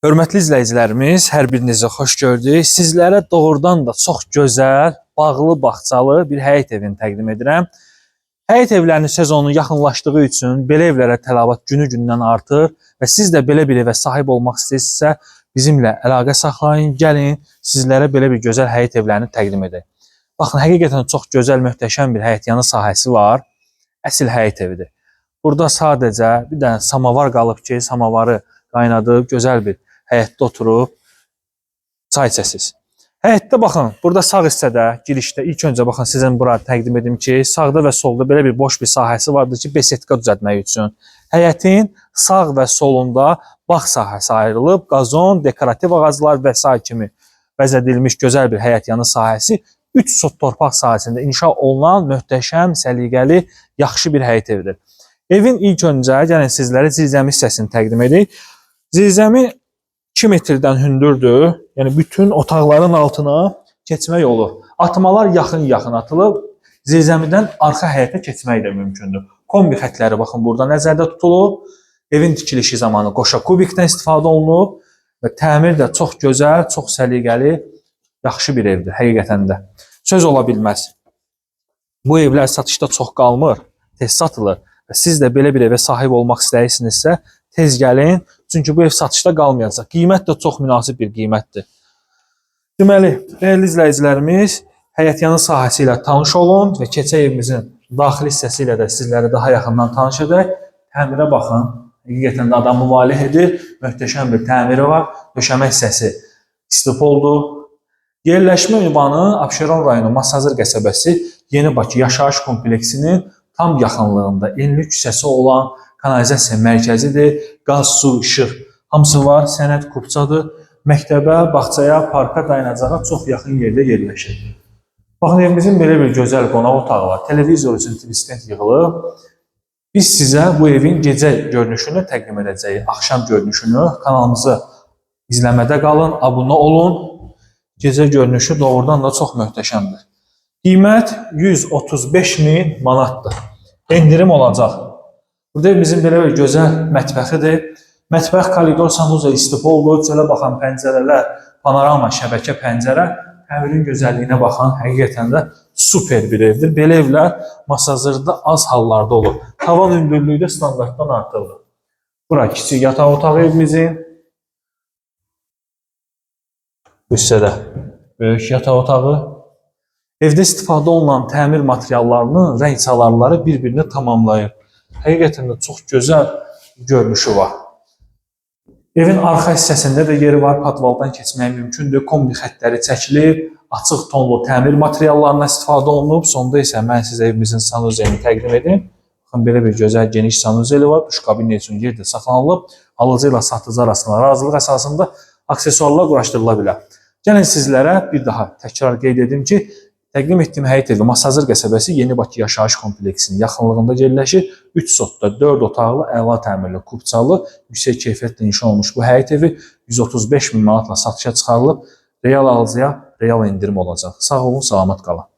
Hörmətli izləyicilərimiz, hər birinizi xoş gördük. Sizlərə doğrudan da çox gözəl, bağlı, bağçalı bir həyət evini təqdim edirəm. Həyət evlərinin sezonu yaxınlaşdığı üçün belə evlərə tələbat günü-gündən artır və siz də belə bir evə sahib olmaq istəyirsinizsə, bizimlə əlaqə saxlayın, gəlin, sizlərə belə bir gözəl həyət evlərini təqdim edək. Baxın, həqiqətən çox gözəl, möhtəşəm bir həyətyanı sahəsi var. Əsl həyət evidir. Burada sadəcə bir dənə samavar qalıb ki, samavarı qaynadıb gözəl bir həyətdə oturub çay içəsiz. Həyətdə baxın, burada sağ hissədə girişdə ilk öncə baxın sizin bura təqdim edim ki, sağda və solda belə bir boş bir sahəsi vardır ki, besetka düzəltmək üçün. Həyətin sağ və solunda bağ sahəsi ayrılıb, qazon, dekorativ ağaclar və sair kimi bəzədilmiş gözəl bir həyətyanı sahəsi 3 sot torpaq sahəsində inşa olunan möhtəşəm, səliqəli, yaxşı bir həyət evidir. Evin ilk öncə gəlin sizlərə zirzəmi hissəsini təqdim edək. Zirzəmi 2 metrdən hündürdür. Yəni bütün otaqların altına keçmək olur. Atmalar yaxın-yaxın atılıb. Zirzəmidən arxa həyətə keçmək də mümkündür. Kombi xətləri baxın burada nəzərdə tutulub. Evin tikilişi zamanı qoşa kubikdən istifadə olunub və təmir də çox gözəl, çox səliqəli, yaxşı bir evdir həqiqətən də. Söz ola bilməz. Bu evlər satışda çox qalmır, tez satılır. Və siz də belə bir evə sahib olmaq istəyirsinizsə, tez gəlin. Çünki bu ev satışda qalmayacaq. Qiymət də çox münasib bir qiymətdir. Deməli, dəyərli izləyicilərimiz, həyətyanı sahəsi ilə tanış olun və keçək evimizin daxili hissəsi ilə də sizləri daha yaxından tanış edək. Təmirə baxın. Həqiqətən də adamı valeh edir. Möhtəşəm bir təmiri var. Döşəmə hissəsi istipoldur. Yerləşmə ünvanı Abşeron rayonu Masazır qəsəbəsi Yeni Bakı yaşayış kompleksinin tam yaxınlığında enli küçəsi olan kanalizasiya mərkəzidir. Qaz, su, işıq hamısı var. Sənəd kupçadır. Məktəbə, bağçaya, parka, dayanacağa çox yaxın yerdə yerləşir. Baxın evimizin belə bir gözəl qonaq otağı var. Televizor üçün twistent yığılıb. Biz sizə bu evin gecə görünüşünü təqdim edəcəyik. Axşam görünüşünü kanalımızı izləmədə qalın, abunə olun. Gecə görünüşü doğrudan da çox möhtəşəmdir. Qiymət 135 min manatdır. Endirim olacaq. Burada evimizin belə bir gözəl mətbəxidir. Mətbəx koridor sanuzel istipoldur. Çölə baxan pəncərələr, panorama şəbəkə pəncərə. Təmirin gözəlliyinə baxan həqiqətən də super bir evdir. Belə evlər Masazırda az hallarda olur. Tavan hündürlüyü də standartdan artıqdır. Bura kiçik yataq otağı evimizin. Bu hissədə böyük yataq otağı. Evdə istifadə olunan təmir materiallarının rəng çalarları bir-birini tamamlayır. Həqiqətən də çox gözəl görünüşü var. Evin arxa hissəsində də yeri var, podvaldan keçmək mümkündür. Kombi xəttləri çəkilib, açıq tonlu təmir materiallarından istifadə olunub. Sonda isə mən sizə evimizin sanuzelini təqdim edim. Baxın, belə bir gözəl geniş sanuzeli var. Duş kabini üçün yer də saxlanılıb. Alıcı ilə satıcı arasında razılıq əsasında aksesuarlar quraşdırıla bilər. Gəlin sizlərə bir daha təkrar qeyd edim ki, təqdim etdiyim həyət evi Masazır qəsəbəsi Yeni Bakı yaşayış kompleksinin yaxınlığında yerləşir. 3 sotda 4 otaqlı, əla təmirli, kupçalı, yüksək keyfiyyətlə inşa olunmuş bu həyət evi 135 min manatla satışa çıxarılıb. Real alıcıya real endirim olacaq. Sağ olun, salamat qalın.